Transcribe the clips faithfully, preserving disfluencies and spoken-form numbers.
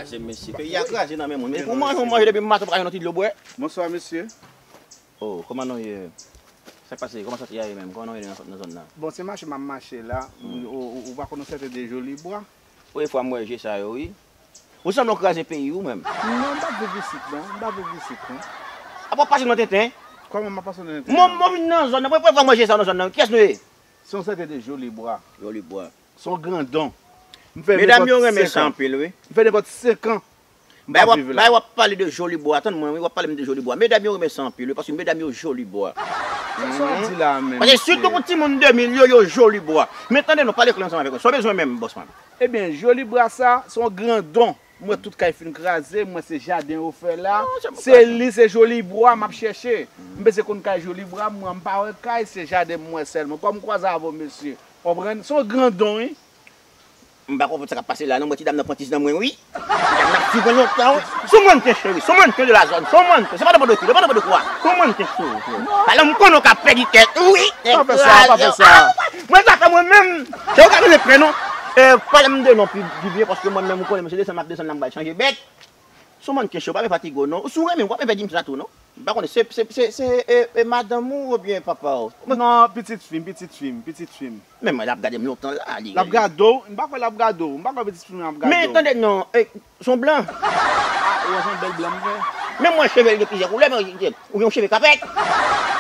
Kraze, mesye. Peyi a kraze nan men moun. Men pou manje, ou manje depi maten, ou pa jwenn yon ti dlo bwè. Bonswa, mesye. Oh, kòman nou ye? Sa k pase? Kòman santé a ye menm? Kòman nou ye nan, nan zòn nan? Bon, se mache m ap mache la. Ou, ou, ou pa konn yon sèten de Jolibwa? Premye fwa m wè je sa yo, wi. Ou sanble yon kraze peyi, ou menm. Non, m pa viv isit, non. M pa viv isit, non. Apa w pase m nan tenten? Kòman m ap pase w nan tenten? Mwen, mwen vin nan zòn nan. Premye fwa m wè je sa yo nan zòn nan. Kiyès nou ye? Se yon sèten de Jolibwa. Jolibwa. Se yon grandon. M fè Medam yo renmen sa anpil, wi. M fè nenpòt senk an. M pa viv la. Bay w ap pale de Jolibwa, tann mwen wi, w ap pale m de Jolibwa. Medam yo renmen sa anpil wi, paske medam yo Jolibwa. Sa w ap di la menm, mesye? Paske sitou pou timoun de mil yo, yo Jolibwa. Men tande non, pale klè ansanm avèk mwen. Sa w bezwen menm, bòs mwen? Ebyen, Jolibwa sa, se yon grandon. M wè tout kay fin kraze, m wè se jaden yo fè la. Se li, se Jolibwa m ap chèche. M bezwen konn kay Jolibwa, m wè m pa wè kay, se jaden m wè sèlman. Kòm m kwaze avè w, mesye. W konprann? Se yon grandon, wi. M pa konprann sa k ap pase la non, mwen ti dam nan pran tiz nan mwen wi. Ti dam nan ap swiv mwen lontan wi. Sou mannken cheri, sou mannken de la zòn, sou mannken, se pa de mòde kilo, pa de mòde kwa. Sou mannken cheri. Talè m konnen w ka pèdi tèt wi. Pa fè sa, pa fè sa. Mwen zafè mwen menm. Se ou ka rele prè non. E, pale m de non pi, pi byen paske mwen menm ou konnen m se desann m ap desann la m pral chanje bèt. Sou mannken cheri, w pa vle fatige w non. Si w renmen m, w pa vle pèdi m sa tou non. M pa konnen, se, se, se, se e, e madanm ou oubyen papa w? Non, pitit fi m, pitit fi m, pitit fi m. Men mwen, l ap gade m lontan la, li. L ap gade w, m pa kwè l ap gade w, m pa kwè pitit fi m ap gade w. Men tande non, e, s on blan. Ah, ou wè s on bèl blan m fè? Men mwen, cheve l gen plizyè koulè, men ou gen yon cheve kapèt.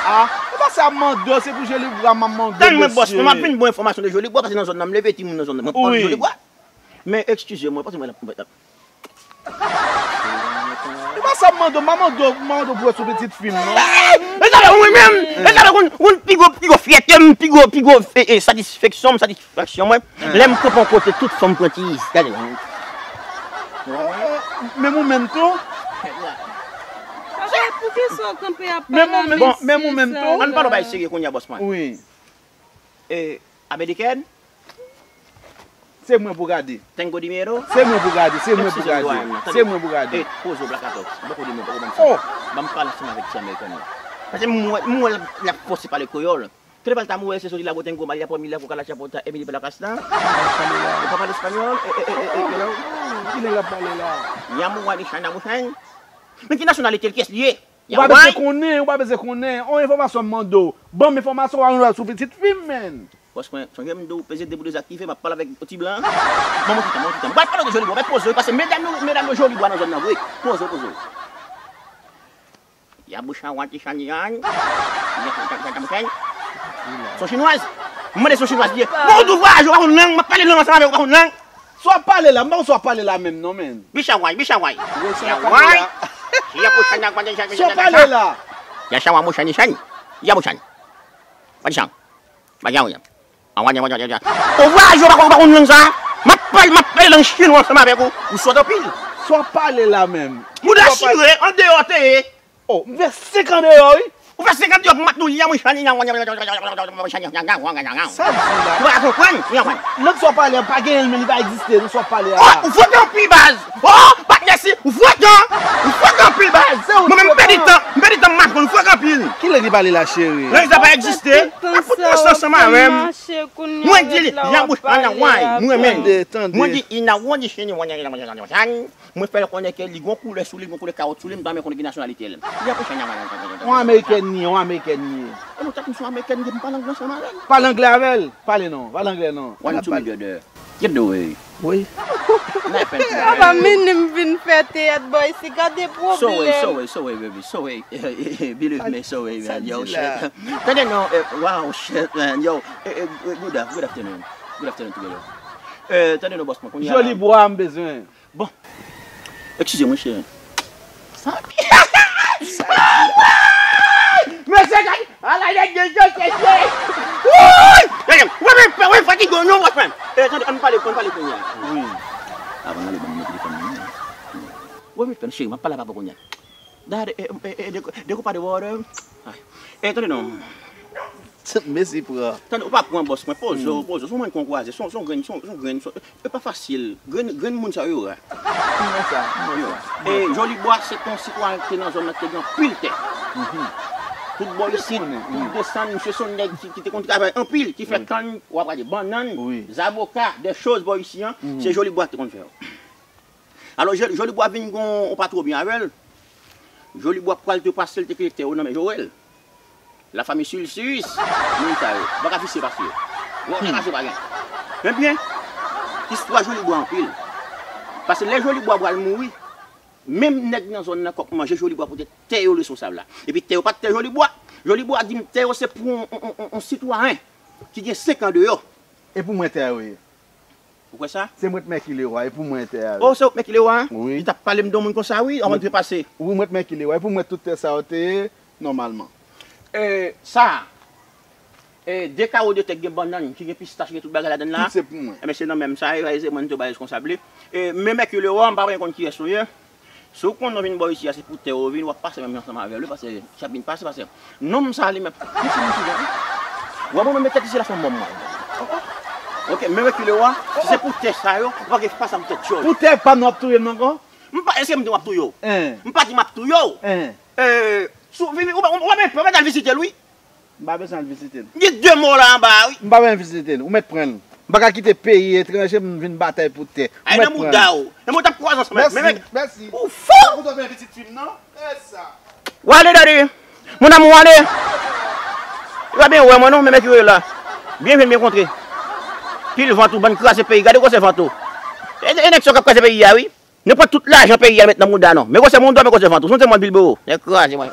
Ah, e pa sa m mande w, se pou Jolibwa m ap mande w, mesye. Tann mwen, bòs mwen, m ap vin ba w enfòmasyon de Jolibwa, paske nan zòn nan m leve, timoun nan zòn nan, mwen pran Jolibwa. Men, eskize mwen, paske mwen, E pa sa m mande w, m pa mande w, m pa mande w pou wè sou pitit fi m, non. E sa fè mwen menm, e sa fè konn, konn pi gwo, pi gwo fyète m, pi gwo, pi gwo e, e, satisfeksyon m, satisfaksyon mwen. Lè m kanpe yon kote, tout fanm pran ti riz. Gade. Menm ou menm tou? Papa, poukisa w kanpe ap pale a mesye sa la? Bon, menm ou menm tou? Ann pale yon bagay serye kounye a, bòs mwen. Wi. E, amerikèn? Se mwen pou gade. Tengo dinero? Se mwen pou gade, se mwen pou gade. Se mwen pou gade. E, poze w, Black Adult. Bòkò de mwen, bòkò ban m sa. Oh! Ban m pale ansanm avèk ti amerikèn nan. Paske m wè, m wè l ap fòse pale kreyòl. Qué tal estamos, ese es la Botengo, María Pomila, Cucaracha, Pota, Emily Pelacasta. Ou pa pale espanyòl? E, e, e, e, e, hello? Ki nèg ap pale la? Yamu Wani Shana Mushang. Men ki nasyonalite l, kiyès li ye? Ou pa bezwen konnen, ou pa bezwen konnen. On enfòmasyon m mande w. Ban m enfòmasyon, w pa konn sou pitit fi m, menn. Bòs mwen, sonje m di w, peze de pou de zaktive, m ap pale avèk yon ti blan. Ban mwen ti tan, ban mwen ti tan. M pral pale w de Jolibwa, mèt poze w, paske medam yo, medam yo Jolibwa nan zòn nan vre. Poze w, poze w. Yaboucha wanti chani yan. Yaboucha. S on chinwaz. M mande si s on chinwaz li ye. Bon, ou tou vwayaje, ou pa konn lang, m ap pale lang ansanm avè w, ou pa konn lang. Sa w ap pale la, m pa konn sa w ap pale la menm non, menn. Bichaway, bichaway. Yaway. Yaboucha nan kwande chani. Sa w ap pale la? Yachawa mouchani chani. Yabouchani. Pati chan. Pati chan. Ou vwayaje, ou pa konn, ou pa konn lang sa? M ap pale, m ap pale lang chinwa ansanm avèk ou. Ou sòt anpil. Sa w ap pale la menm? Mouda chire, andeyò te ye. Oh, m fè senk an deyò, wi. Ou fè senk an deyò pou m ap nou li an, mwen chani nan. Sa w di la? Ou pa ka konprann? Ou pa konprann? Lang sa w ap pale a pa genyen l, men li pa egziste, non, sa w ap pale a. Oh, ou fwote anpil, baz. Oh, patnè si, ou fwote. Ou fwote anpil, baz. Mwen menm, m pèdi tan, m pèdi tan, m aprann, ou fwote anpil. Kilè li pale la, cheri? Lang sa pa egziste. Ap fout mwen sa ansanm avè m. Mwen di li, Yaboucha nan wany, mwen menm. Mwen di, Ina wany cheni wany. Mwen fè l konnen ke li gon koulè sou li, gon koulè kawòt sou li, m pa menm konnen ki nasyonalite l. Li ap chèn nan. On amerikèn li ye, on amerikèn li ye. E non, tèt m se on amerikèn li ye, m pale anglè ansanm avè l. Pale anglè avè l. Pale non, pale anglè non. One two million dollar. Get the way. Wi. Apa menm m vin fè teyat bòy si gade pwoblèm. Sorry, sorry, sorry, baby, sorry. Believe me, sorry, man. Yo, shit. Tande non, eh, wow, shit, man. Yo, eh, eh, good, af- good afternoon. Good afternoon together. Eh, tande non, bòs mwen, kounye a la. Jolibwa m bezwen. Bon. Eskize mwen, cheri. Mesye, gade, ala nèg yo, yo, yo, yo. Wouy! Gade, wè, men, wè, fatige w non, wè, frè m. Eh, tande, ann pale, ann pale kounye a. Wi. Avan n ale, ban m mete telefòn mwen. Wè, men, frè m, cheri, m ap pale avè w kounye a. Dad, eh, eh, eh, deko, deko pa de wòtè. Ay. Eh, tande non. Mesi pran. Tande, ou pa pran bòs mwen, poze w, poze w. Se yon mwen k ankouraje, se yon, se yon grenn, se yon, se yon grenn, se, e pa fasil. Grenn, grenn moun sa yo ra. Yo ra. E Jolibwa, se te yon sitwayen ki te nan zòn nan, ki te gen anpil tè. Tout bò isit, tout desann, misye se yon nèg ki, ki te konn travay anpil, ki fè kann, w ap gade bannann, zaboka, de choz bò isi an, se Jolibwa ki te konn fè yo. Alò, Jolibwa vin gen yon pa twò byen avè l. Jolibwa pral trepase l te kite tè yo nan men Joel. Lafanmi Silsius, moun sa yo, ou pa ka visye pase yo. Ou pa ka se pa gen. Ebyen, istwa Jolibwa anpil. Paske lè Jolibwa pral mouri, menm nèg nan zòn nan k ap manje Jolibwa poutèt tè yo responsav la. Epi tè yo pa t tè Jolibwa. Jolibwa di m tè yo se pou yon, yon, yon, yon, yon sitwayen ki gen senk an deyò. E pou mwen tè yo ye. Ou kwè sa? Se mwen k Mèki Lewa, e pou mwen tè a. Oh, se ou k Mèki Lewa? Wi. Li t ap pale m de yon moun konsa, wi, anvan l trepase. Wi, mwen k Mèki Lewa, e pou mwen tout tè sa yo te ye, nòmalman. E, sa, e, de kawo de tè k gen bannann, ki gen pistach, gen tout bagay ladann la. Tout se pou mwen. Enben, se nan menm sa, e, se mwen ki te ba responsab li. E, men Mèki Lewa, m pa renmen konn kiyès ou ye. Si w konnen w vin bò isi a, se pou tè w vin, w ap pase menm jan ansanm avè l, wi, paske s ap vin pase, paske nonm sa li menm, li fin moute jan, wi. W ap mwen met tèt isi la se yon mò m mwen. Ok, men rekile w a, si se pou tè sa yo, ou pa gen fas a m tèt tchòl. Pou tè pa m w ap touye m ankò? M pa, èske m di w ap touye w? Hein. M pa di m ap touye w. Hein. Eh, sou, vi, vi, ou pa, ou pa, ou pa, ou pa al vizite l, wi. M pa bezwen al vizite l. Gen de mò la anba a, wi. M pa bezwen vizite l. Ou mèt pran l. M pa ka kite peyi etranje m vin batay pou tè. Ou mèt pran l. Ay, nan mouda w. Men mwen t ap kwaze ansanm avè l. Mèsi, mèsi. Ou fou! Ou t ap vin pitit fi m, non? E sa. W ale, daddy. Mon amour, w ale. Ou pa byen wè mwen, non, men mèt yo la. Byen jwenn, byen kontre. Pil vant ou, bann kraze peyi. Gade gwosè vant ou. E, e nèg sa k ap kraze peyi a, wi. Nou pran tout lajan peyi a met nan mouda nou. Men gwosè mouda, men gwosè vant ou. Sonje mwen Bilbao. Nèg kraze mwen.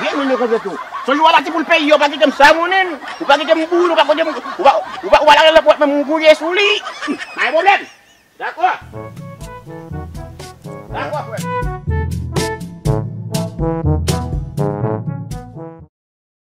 Byen moun yo kontre tou. Sonje w al ati pou l peyi a, ou pa kite m savounen. Ou pa kite m bouyi, ou pa kite m, ou pa, ou pa, ou pa lage lòt pwèt menm ou gouye sou li. Pa gen pwoblèm.